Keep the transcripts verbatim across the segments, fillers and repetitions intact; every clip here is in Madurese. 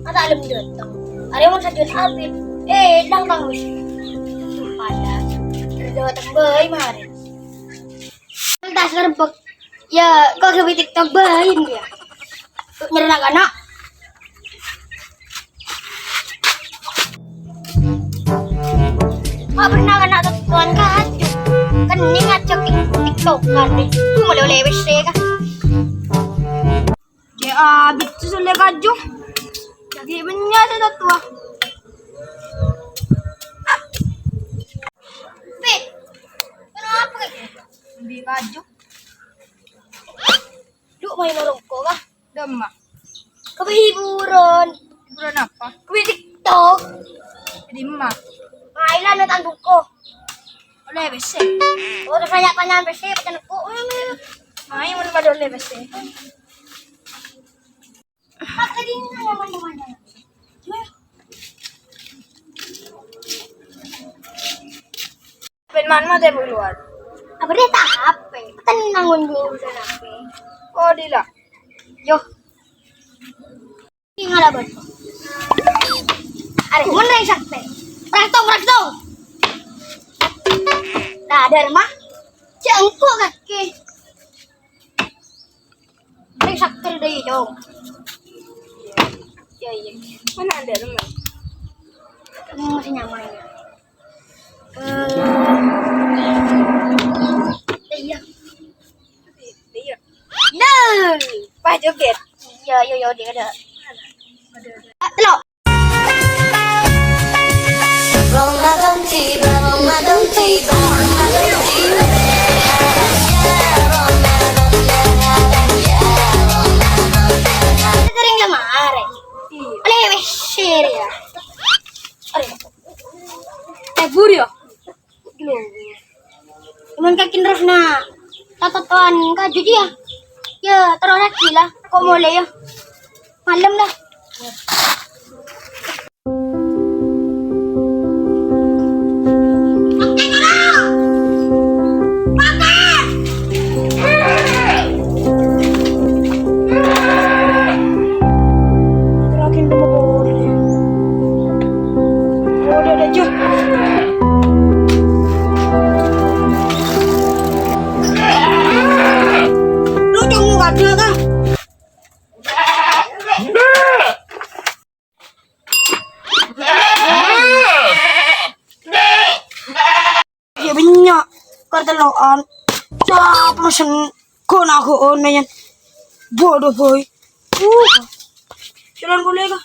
Mata alam dateng. Arè mon sajjhân abit. Eh, dang tang wis. Pada. Kerja dateng bhâi marè. Entas ngerebek. Ya, kok lebih TikTok bhâi ya? Nyerang anak. Kok pernah kena tuan kaju? Kening ngajak tik-, TikTokan deh. Gue mau lewat W C kah? Cè' abit sè sèllè kaju. Jadi bânnya' sè towa. Pit, kenapa kaju? Bânnè kaju. Duk, maèn orèng ko, kah? Dâ' emma. Kèbâ hiburan. Hiburan apa? Kèbâ TikTok. Dâ' emma. Maèn la nonton buku. Ollè W C. Oh, terus tanya-tanya W C, pecah neko. Maèn mon padâ ollè W C. Pèn man mate buluan. Apa dia tak apa? Tenang, nunggu urusan apa? Oh, dila. Yo. Tinggal apa? Are, mana yang sakte? Raktong, raktong. Nah, ada rumah. Cengkok kaki. Ini sakte deh, Jong. Ya, iya. Mana ada rumah? Ini masih nyaman. Eh, iya. Iya. Nah, pas joget. Iya, iya, iya, dia ada. Ada, ada. Ah, lo. Ramadan tiba, Ramadan tiba, Ramadan tiba. Sering lemare. Iya. Oleh wis ya. Oleh. Kabur ya. Cuman kakin terus na tatotoan kaju dia. Ya, terus lagi lah. Kok mulai ya? Malam lah. Terakhir dulu. Udah, udah, Ju. Lu cuma ada kah? Ya, bânnya'. Kartelo'an. Sapa mesen gona-gona yan? Bodoh, boy. Uh. Jalan boleh kah?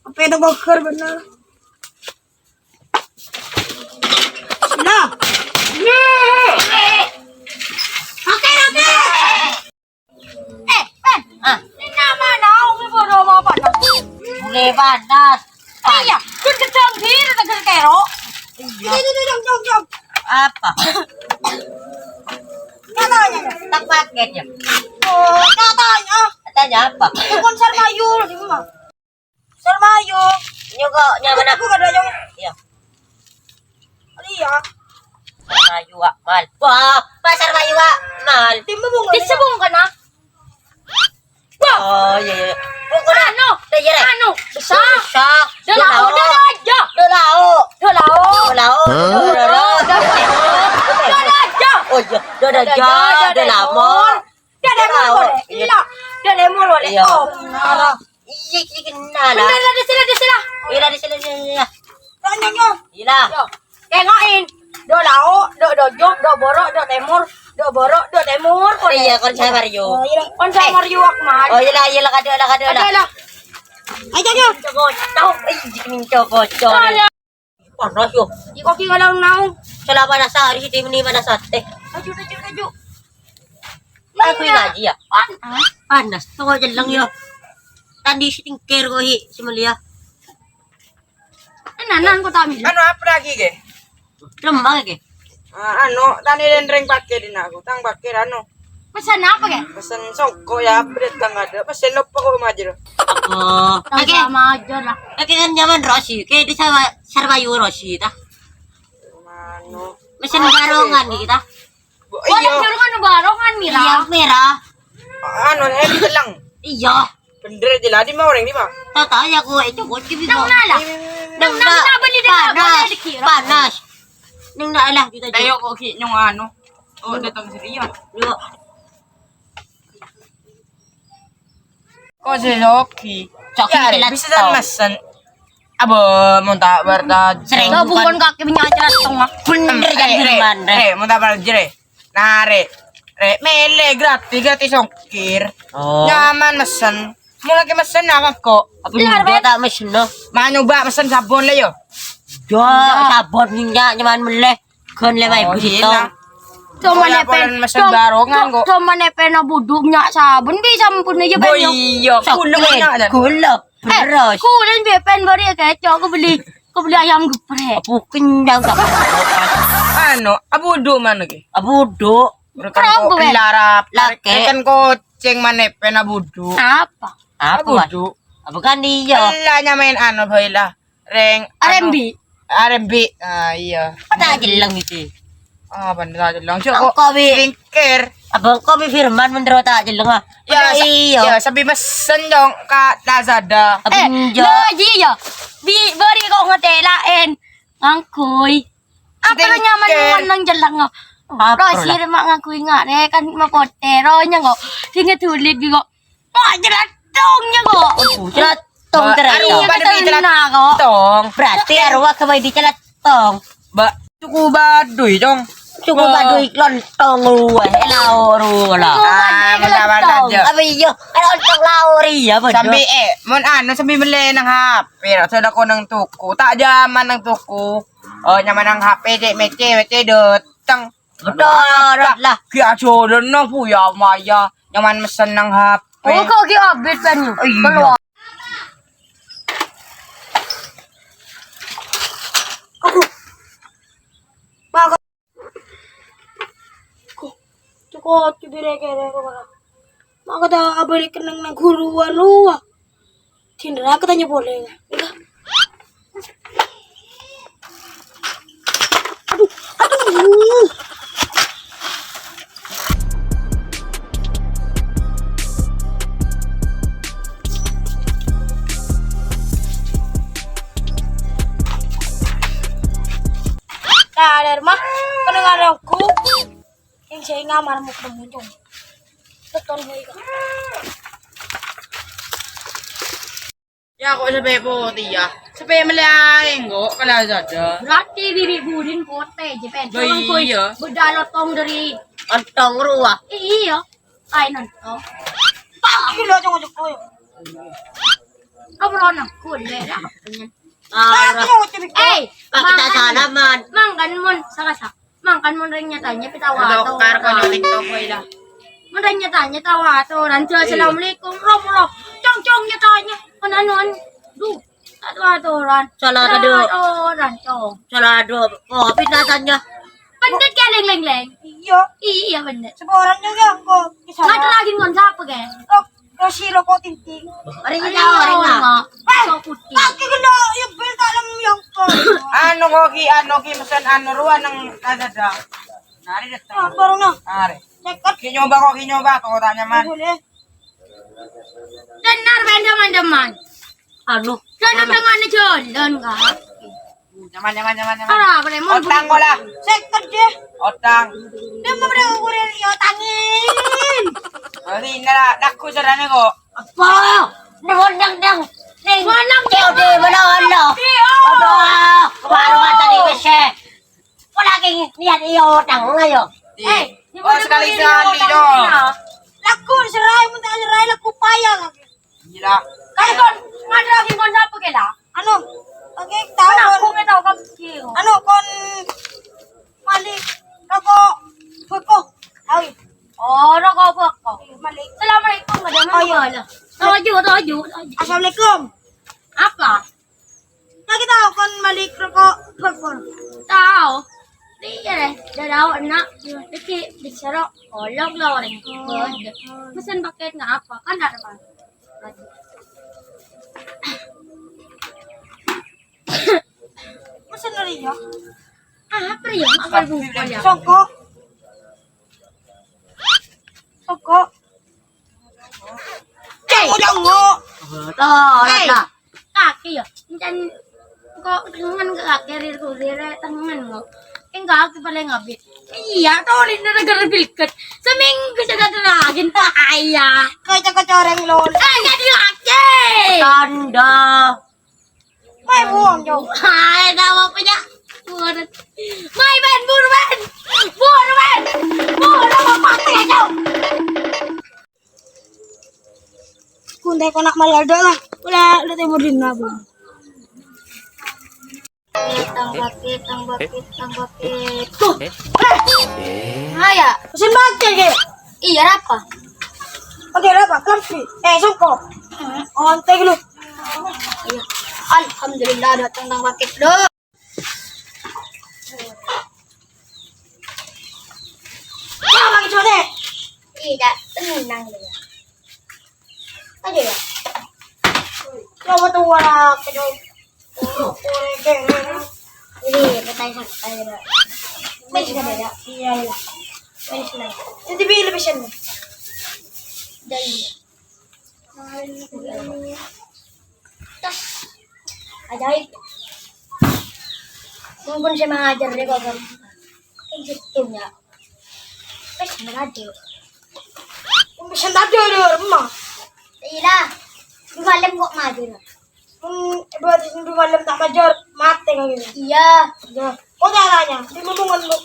Apa itu boker bener? Nah. Oke, oke. Eh, Pen. Ah. Ini nama naon ini bodoh apa, Pen? Mulai panas. Iya, kun gedang diri tegar kero. Iya. Ini, ini, ini, jom, jom, jom. Apa? Katanya. Tak paket ya? Oh, katanya. Katanya apa? Ini konser Mayul, di mana? Pasar Mayu. Nyogo nyaman aku. Aku kada nyogo. Iya. Iya. Pasar Mayu, Wak, mal. Wah, Pasar Mayu, Wak, mal. Timba bunga. Bisa bunga kana? Wah. Oh, iya, iya. Bunga kana? Anu. Iya, iya. Anu. Bisa. Bisa. Dah lau, dah lau aja. Dah lau. Dah lau. Dah lau. Hah? Dah lau. Dah lau aja. Oh, iya. Dah lau aja. Dah lamor. Dah lamor boleh. Iya. Dah lamor boleh. Iya. Oh, nah. Iya, iya, kenal lah. Bener lah, di sini, di sini lah. Iya, di sini, di sini, iya. Tanya, nyo. Iya lah. Yo. Kengokin. Do lao, do dojo, do boro, do temor, do boro, do temor. Iya, kon sama Rio. Oh, iya. Kon sama Rio Akmal. Oh, iya lah, iya lah, kado lah, kado lah. Kado lah. Ayo, ayo. Coba, tahu. Ih, jikin coba, coba. Panas yo. Di kopi kalau naung. Salah panas hari sih, ini panas sate. Aju, aju, aju. Aku ini lagi ya. Panas. Panas tuh jeleng yo. Tadi si tingkir kok hi, si Melia. Enanan kok tak milih. Anu apa lagi ke? Lembang ke? Ah, anu, tani rendreng pakai di aku, tang pakai anu. Pesan apa ke? Pesan songko ya, update tang ada. Pesan apa kok maju? Apa? Tang oke. Sama aja lah. Oke kan zaman Rosi, oke di sama Sarwayu Rosi ta. Mano? Mesin barongan nih kita. Bo-, iya. Barongan, barongan, Mira. Iya, Mira. Anu, Heri Telang. Iyâ. Bhendher, jâ la, dimma orèng, dimma? Ta' tao, yâ, kowe, itu kunci, Bi, kok. Nang na, la. Nang na, na, bâli dâ', panas, bâli dâ', panas. Nang na, la, kita. Ayo, kok, ghi' nyong anu. Oh, dâteng serius. Yuk. Kok sè sogi? Sogi. Yâ, arè, bisa ta' mesen. Abâ, mon ta' bârta. Sèrèng. Lo bungkon kakè bânnya' acara setengah. Bhendher, eh, jâ' Rè, Firman, Rè. Rè, mon ta' bârta, Rè. Nah, Rè. Rè, mèlè gratis, gratis ongkir. Oh. Nyaman mesen. Mon lakè mesen apa kok? Apa nyoba ta' mesen, no? Ma' nyoba mesen sabon lè, yo. Yo, sabon minyak nyaman mellè. Ghân lèma èbu sèttong. Coma nèpèn, polan mesen barongan kok. Coma nèpèn abudhu' nya' sabun bisa ampon aja. Oh, pen, yo. Iya, kulem nya', Jan. Kulem, eh, beres. Kulem bi' pen bari ya, kèco, aku beli, aku beli ayam geprek. Aku kenyang, tak. Anu, abudhu' mana ki? Abudhu'. Kerong kok gue. Pelara, lakè. Kan kucing mana pen abudhu'. Apa? Apa, Wan? Abudhu'. Apa kan iya? Lah nyamain anu, boy lah. Rèng, anu, R M B. R M B. Ah, iya. Kok ta' celleng iki? Ah, bhendher ta' celleng. Cok, kok engko' bi' lingkir. Abang kok bi' Firman bhendher ta' celleng, ah? Ya, sa-, iya. Ya, sambi mesen dong ka Lazada. Eh, abang, lo, ji, ya. Bi', bari kok ngetelaen. Ngangkui. Apa lo nyaman lingkir. Nang celleng, oh? Apa lo? Lo sir mak ngangkui ngare kan mapote, ro nyang kok. Dinge dulit bi' kok. Wah, celathong nya kok. Oh, celathong. Ba-, ternyata. Arowa pada bi' celathong. Berarti arowa kembali di celathong. Ba, cuku Baduy, Cong. Cuku Baduy lontong ruwah, eh, lao ruwah lah. Ah, mantap, mantap, Jo. Apa iya? Kan lontong lao ri ya, Bos. Sambi, eh, mon anu, sambi mellè nang H P, ra sè la konang toko. Ta' jaman nang toko. Oh, nyaman nang H P, cek mece, mece doteng. Betul, lah. Ki aja leno, Bu, ya, Maya. Nyaman mesen nang H P. Oh, kok ki abit banyu? Oh, iya. Keluar. Aduh. Maka. Kok, cokot, cedera kere, kok, Maka ta' abâli kennèng nang ghuru anu, wah. Dinner aku tanya boleh, ya. Aduh, aduh. Kaler mah, pendengaranku. Yang saya ngamar mau ketemu, Cong. Betul, baik. Ya, kok sampai putih ya? Sampai meleng kok, kalau saja. Berarti diri budin kote, je pen. Lah, iya. Beda lotong dari. Ontong ruwah. Iya. Ai nonton. Pak, gila, Cong, Cong, kowe. Apa lo nak? Kulit lah. Ah, eh, Pak, kita salaman. Mangkan mon, saka-saka. Mangkan mon rèng nyatanya pitawa. Dokar konyol TikTok wae dah. Mon rèng nyatanya tawa atoran. Iya. Assalamualaikum, Rob, Rob. Cong, Cong, nyatanya. Mon anu, anu. Duh, tak tawa atoran. Salah tadi. Tawa atoran, Cong. Salah ada. Oh, pindah tanya. Pendek ya, leng, leng, leng. Iya. Iya, pendek. Seorang juga kok. Nggak ada lagi ngon siapa, guys? Oh. Kasih rokok tinting. Arèya, arèya. Hei, sok putih. Pakai kena, ya, bel tak lem yang kau. Anu, kok ki, anu, ki, mesen anu, ruan nang Lazada. Nah, arè dâteng. Ah, baru, nah. Arè. Ceket. Ki nyoba kok, ki nyoba, kok tak nyaman. Boleh. Bener, ben, teman-teman. Anu. Kan udah nggak ada jalan, kan? Nyaman, nyaman, nyaman, nyaman. Ora, apa nih, mon? Otang kok lah. Seket deh. Otang. Dia mau udah kurir ya, tangin. Berarti ini lah, aku caranya kok. Apa? Ini wonang, dang. Ning. Wonang, C O D, mana wonang? Iya. Apa? Baru tadi wis, eh. Kok lagi niat iya otang, ayo. Iya. Eh, oh, sekali-sekali, dong. Laku serai, minta serai, laku payah lagi. Gila. Kan kon, ngadra lagi kon siapa, kela? Anu, oke, tahu. Kan aku nggak tahu, kan, kecil. Anu, kon malik rokok beko. Awi. Oh, rokok beko. Malik. Assalamualaikum, nggak ada. Oh, iya. Apa? Lagi tahu kon malik rokok beko. Tahu. Iya, deh. Udah tahu, enak. Iki, bicara. Olok lah orang. Mesen paket nggak apa, kan ada, kan? Mesen lagi ya? Apa ya? Apa bungkol ya? Songkok. Songkok. Tuh, Hei. Ratna. Kakè yâ, encèn kok tengngan ka kakè, rir-kurir tengngan kok. Kèng kakè palèng abit. Iyâ, tolèna negara bilket. Seminggu sudah teragin, ayah. Kocok-kocok orang lol. Eh, jadi kakè. Tanda. Mai buang, Jo. Hai, nama apa, ya? Buang. Mai, Ben, buru, Ben. Buru, Ben. Buru, apa, ya, Jo? Kuntai konak malah ada lah. Udah, udah tembok dina, Bu. Tang bakit, tang bakit, tang bakit. Tuh. Eh. Nah, ya. Mesin bakit, ya? Iya, apa? Oke, apa? Kelambi. Eh, songkok. Ontek lu. Iya. Alhamdulillah, datang tang bakit, Dok. Ya, Bang Jone. Iya, tenang dulu. Aja ya. Coba tuh, wala, coba. Ini, petai santai, Bang. Main sudah ya? Iya, iya. Main sudah. Nanti pilih pesan. Dari. Tas. Ajaib. Mumpung saya mengajar deh, kok. Kan sistemnya. Wes, mengajar. Mumpung saya tadi ada rumah. Iya. Di malam kok maju. Hmm, dua, dua malam tak majar, mati kan gitu. Iya. Ya. Kok tak tanya? Di mumpung kan, Bu.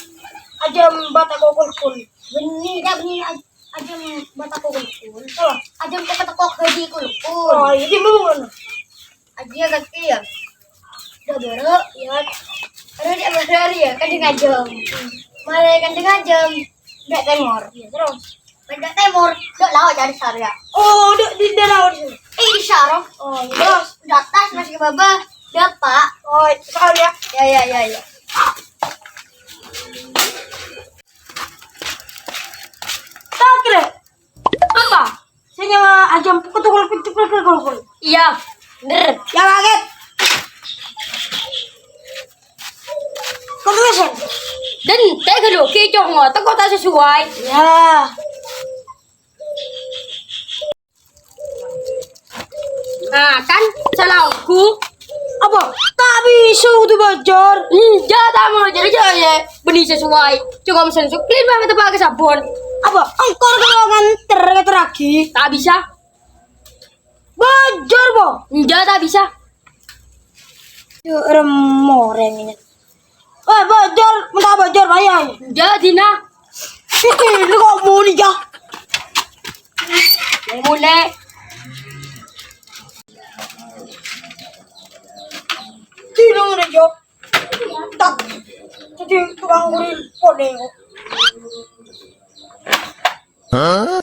Aja bata kokol pun. Benih, ya, benih. Ajâm bâta kulkul. Oh. Ajâm teko-teko ghâji kulkul. Oh, iya, gimana? Ajiyâ kakè, ya. Udah bârâ', ya. Aduh, dia bârâ' ya, kan dia ngajâm. Mulai kan dia ngajâm. Udah tèmor. Iya, terus. Udah tèmor, udah laut jadi sar, ya. Oh, udah di, di laut sini. Eh, di sarong. Oh, iya. Terus, udah atas, masih ke bawah. Udah, Pak. Oh, soalnya. Ya, ya, ya, ya. Takre. Apa? Sè nyama ajâm pokok tukul kucuk kucuk kucuk. Iya, bener. Ya, kaget. Kok bisa? Dan tega lo, kicok ngotot kok tak sesuai. Ya. Nah, kan salah aku. Apa? Tak bisa kudu bocor. Enjâ', ta' bocor, jâ', yâ. Bânnè sesuai. Coma mesen suklin, mah, tepa' ka sabon. Apa? Engko' kalau nganter, nganter lagi. Ta' bisa. Bocor, po? Enjâ', ta' bisa. Yuk, remoreng ini. Eh, bocor, minta bocor, bayar. Enjâ', Dina. Ini kok muni, ya? Muni. Dina, muni, ya. Tak. Jadi tukang kurir, polè kok. Hah?